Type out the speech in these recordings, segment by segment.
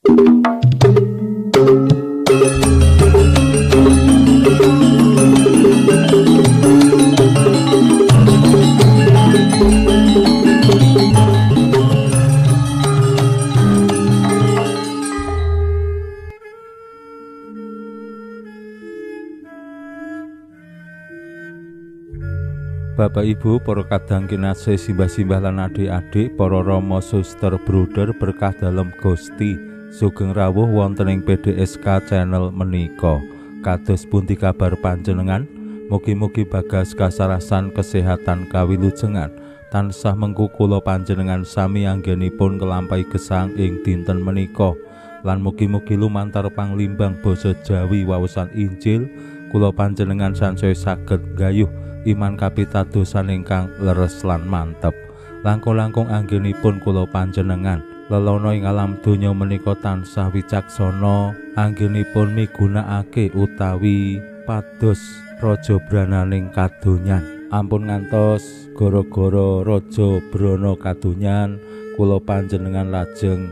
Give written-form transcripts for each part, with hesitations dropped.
Bapak Ibu, para kadang kinasih, simbah-simbah lan adik-adik, para rama, suster, bruder, berkah dalem Gusti, sugeng rawuh wonten ing PDSK channel menika. Kados pundi kabar panjenengan? Mugi-mugi bagas kasarasan kesehatan kawilujengan tansah mengku kula panjenengan sami anggenipun nglampahi gesang ing dinten menika. Lan mugi-mugi lumantar panglimbang basa Jawi wawasan Injil kula panjenengan sansaya saged gayuh iman kapitadosan ingkang leres lan mantep. Langkung-langkung anggenipun kula panjenengan lelono ing alam donya menika tansah wicaksana anggenipun migunakake utawi pados raja brananing kadonyan. Ampun ngantos gara-gara raja brana kadonyan kula panjenengan lajeng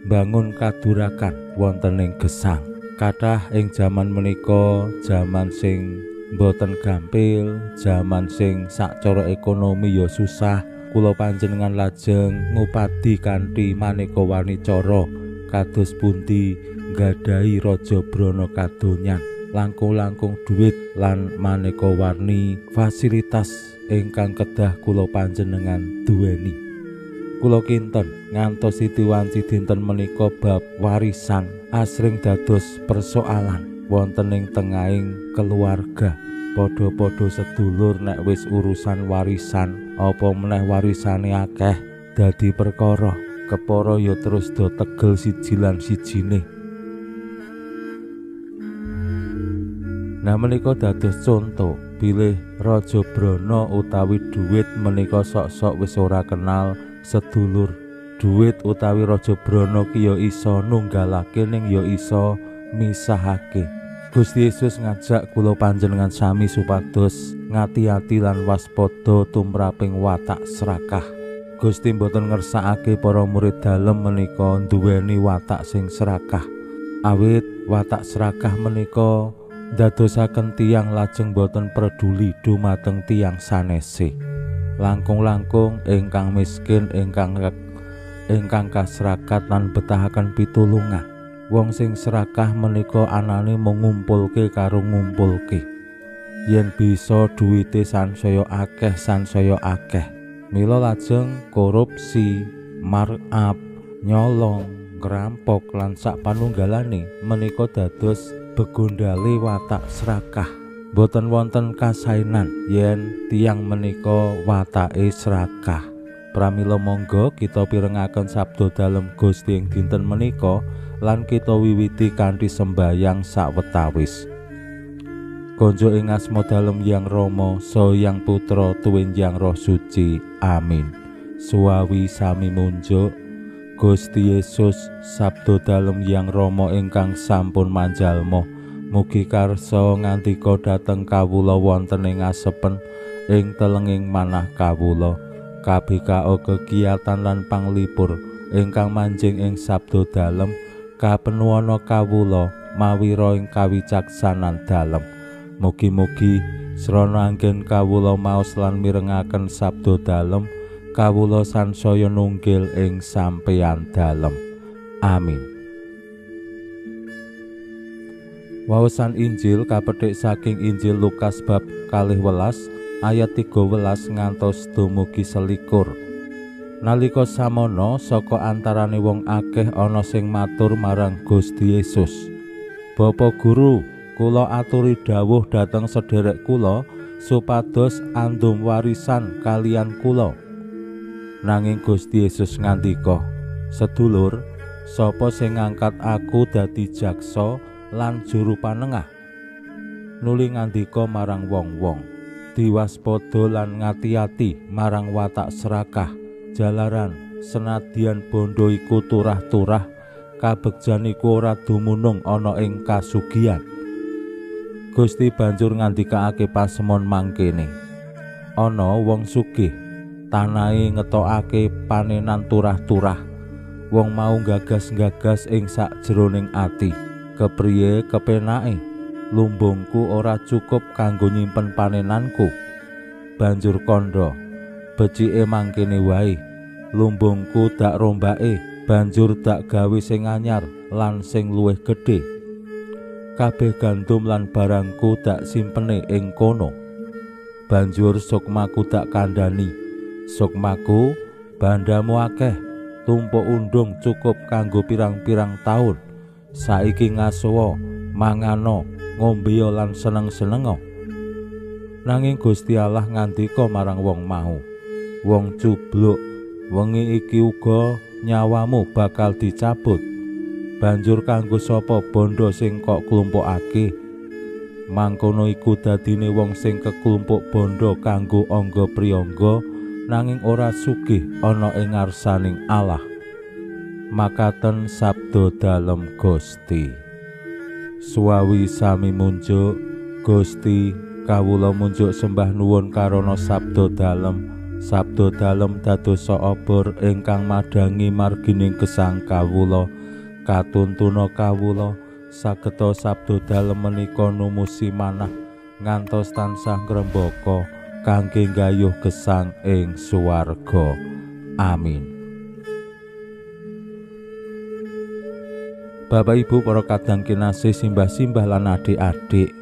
bangun kadurakan wonten ing gesang. Kathah ing jaman menika jaman sing mboten gampil, jaman sing sacara ekonomi ya susah, kula panjenengan lajeng ngupadi kanthi maneka warni cara kados pundi nggadahi raja brana kadonyan, langkung-langkung duit lan maneka warni fasilitas ingkang kedah kula panjenengan duweni. Kula kinten ngantos sitiwanci dinten menika bab warisan asring dados persoalan wonten ing tengahing keluarga. Padha-padha sedulur nek wis urusan warisan, apa meneh warisane akeh dadi perkara. Kepara ya terus do tegel siji lan sijine. Nah menika dados conto bilih raja brana utawi duit menika sok-sok wis ora kenal sedulur. Duit utawi raja brana ki ya iso nunggalake ning ya iso misahake. Gusti Yesus ngajak kula panjenengan sami supados ngati-ati lan waspada tumraping watak serakah. Gusti mboten ngersakake para murid dalem menika nduweni watak sing serakah. Awit watak serakah menika ndadosaken tiyang lajeng boten peduli dumateng tiyang sanese. Langkung-langkung ingkang miskin, ingkang kasrakat lan betahaken pitulungan. Wong sing serakah menika anane mung ngumpulke karo ngumpulke. Yen bisa duwite sansaya akeh, sansaya akeh. Mila lajeng korupsi, markup, nyolong, ngrampok lan sak panunggalane menika dados begondale watak serakah. Boten wonten kasainan yen tiyang menika watake serakah. Pramila monggo kita pirengaken sabda dalem Gusti ing dinten menika lan kita wiwiti kanthi sembayang sawetawis. Konjo ing asma dalem Yang Rama, saha Yang Putra, tuwin Yang Roh Suci. Amin. Suwawi sami munjuk Gusti Yesus, sabda dalem Yang Rama ingkang sampun manjalma, mugi karsa ngandika dhateng kawula wonten ing asepen ing telenging manah kawula. KBKO kegiatan lan panglipur ingkang manjing ing sabda dalem kapenuwana kawula mawira ing kawicaksanan dalem. Mugi-mugi srana anggen kawula maos lan mirengaken sabda dalem, kawula sansaya nunggil ing sampeyan dalem. Amin. Waosan Injil kapethik saking Injil Lukas bab 12 ayat 13 ngantos dumugi 21. Nalika samono saka antarane wong akeh ana sing matur marang Gusti Yesus, "Bapak Guru, kula aturi dawuh dhateng sederek kula supados andum warisan kalian kula." Nanging Gusti Yesus ngandika, "Sedulur, sapa sing ngangkat aku dadi jaksa lan juru panengah?" Nuli ngandika marang wong-wong, "Diwaspada lan ngati-ati marang watak serakah. Jalaran senadyan bondo iku turah-turah, kabegjan iku ora dumunung ana ing kasugihan." Gusti banjur ngandikake pasemon mangkene, "Ana wong sugih, tanahe ngetokake panenan turah-turah. Wong mau gagas-gagas ing sakjroning ati, kepriye kepenake lumbungku ora cukup kanggo nyimpen panenanku. Banjur kandha, becike mangkene wae, lumbungku dak rombake, banjur dak gawe sing anyar lan sing luwih gedhe. Kabeh gandum lan barangku dak simpene ing kono. Banjur sukmaku dak kandhani, sukmaku, bandamu akeh, tumpuk undung cukup kanggo pirang-pirang taun. Saiki ngasowa, mangano, ngombeya lan seneng-senenga. Nanging Gusti Allah ngandika marang wong mau, wong cubluk, wengi iki uga nyawamu bakal dicabut. Banjur kanggo sapa bondo sing kok klumpukake? Mangkono iku dadine wong sing keklumpuk bondo kanggo angga priyangga, nanging ora sugih ana ing ngarsaning Allah. Makaten sabda dalem Gusti. Suwawi sami munjuk, Gusti, kawula munjuk sembah nuwun karana sabda dalem. Sabda dalem dadosa obor ingkang madhangi margining gesang kawula. Katuntuna kawula sageta sabda dalem menika numusi manah ngantos tansah ngrembaka kangge nggayuh gesang ing swarga. Amin. Bapak Ibu para kadang kinasih, simbah-simbah lan adik-adik,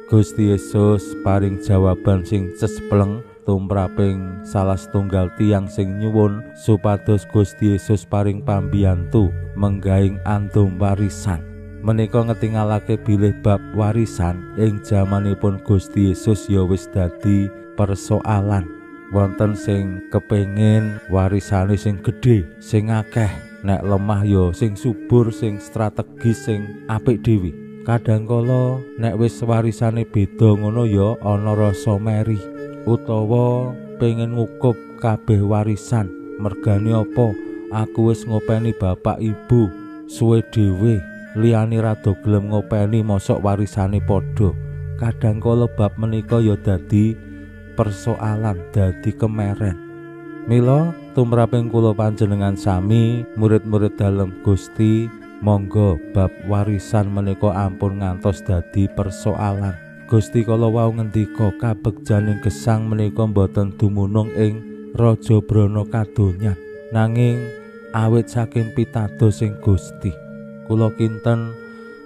Gusti Yesus paring jawaban sing cespleng tumraping salah setunggal tiyang sing nyuwun supados Gusti Yesus paring pambiyantu menggaing andum warisan. Menika ngetingalake bilih bab warisan ing jamanipun Gusti Yesus ya wis dadi persoalan. Wonten sing kepengin warisane sing gedhe, sing akeh, nek lemah ya sing subur, sing strategis, sing apik dhewe. Kadang kala nek wis warisane beda ngono ya ana rasa meri utawa pengen ngukup kabeh warisan. Mergane apa? Aku wis ngopeni bapak ibu suwe dhewe, liyane rada gelem ngopeni, mosok warisane padha. Kadang kala bab menika ya dadi persoalan, dadi kemeren. Mila tumraping kula panjenengan sami murid-murid dalem Gusti, monggo bab warisan menika ampun ngantos dadi persoalan. Gusti kala wau ngendika kabegjaning gesang menika mboten dumunung ing raja brana kadonyan, nanging awit saking pitados sing Gusti. Kula kinten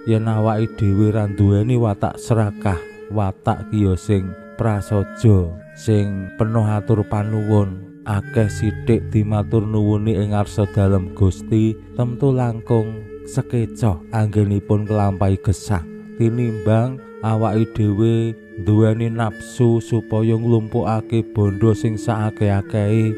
yen awake dhewe ra nduweni watak serakah, watak ki ya sing prasaja, sing penuh atur panuwun, akeh sithik dimatur nuwuni ing ngarsa dalem Gusti, tentu langkung sekeca anggenipun nglampahi gesang tinimbang awake dhewe nduweni nafsu supaya nglumpukake bondo sing saakeh-akehe,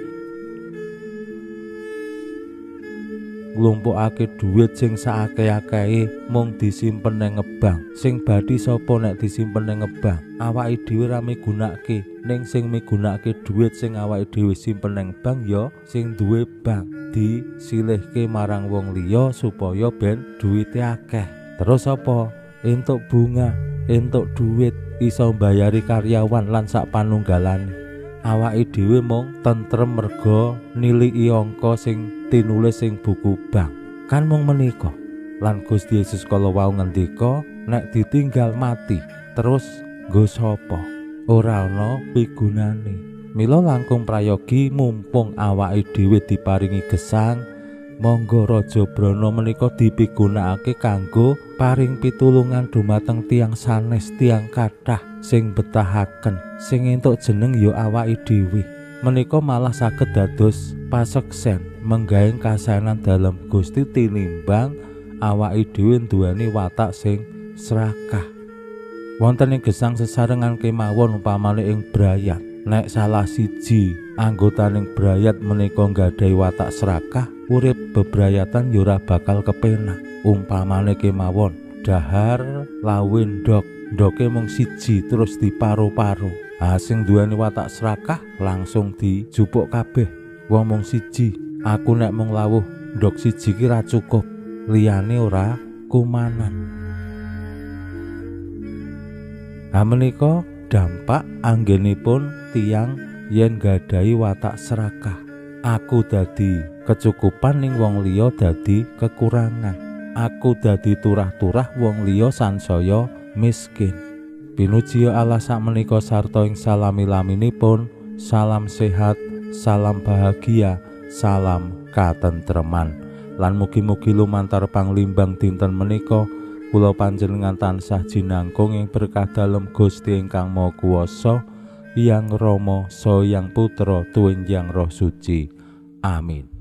nglumpukake dhuwit sing saakeh-akehe mung disimpen nang ngebang. Sing bathi sapa nek disimpen nang ngebang? Awake dhewe ra migunakake, ning sing migunakake dhuwit sing awake dhewe simpen nang bank ya sing duwe bank, disilihke marang wong liya supaya ben duwite akeh. Terus apa? Entuk bunga, entuk duit, iso mbayari karyawan lan sak panunggalane. Awake dhewe mung tentrem merga niliki angka sing tinulis sing buku bank. Kan mung menika. Lan Gusti Yesus kala wau ngendika, nek ditinggal mati terus nggo sapa? Ora ana pigunane. Mila langkung prayogi mumpung awake dhewe diparingi gesang, monggo Raja Brana menika dipigunakake kanggo paring pitulungan dumateng tiyang sanes, tiyang kathah sing betahaken, sing entuk jeneng ya awake dhewe. Menika malah saged dados paseksen menggaeng kasaenan dalem Gusti tinimbang awake dhewe nduweni watak sing serakah. Wonten ing gesang sesarengan kemawon upamane ing brayat, nek salah siji anggotaning brayat menika nggadahi watak serakah, urip bebrayatan ya ora bakal kepenak. Umpamane kemawon dahar lawuhe ndok, ndoke mung siji terus diparo-paro. Ah, sing duweni watak serakah langsung dijupuk kabeh. Wong mung siji, aku nek mung lawuh ndok siji ki ra cukup, liyane ora kumanan. Ha menika dampak anggenipun tiyang yen nggadahi watak serakah. Aku dadi kecukupan ning wong liya dadi kekurangan. Aku dadi turah-turah wong liya sansaya miskin. Pinuji Allah sakmenika sarta ing salami-laminipun, salam sehat, salam bahagia, salam katentreman. Lan mugi-mugi lumantar panglimbang dinten menika kula panjenengan tansah jinangkung ing berkah dalem Gusti ingkang Maha Kuwasa, Hyang Rama, Saha Hyang Putra, tuwin Hyang Roh Suci. Amin.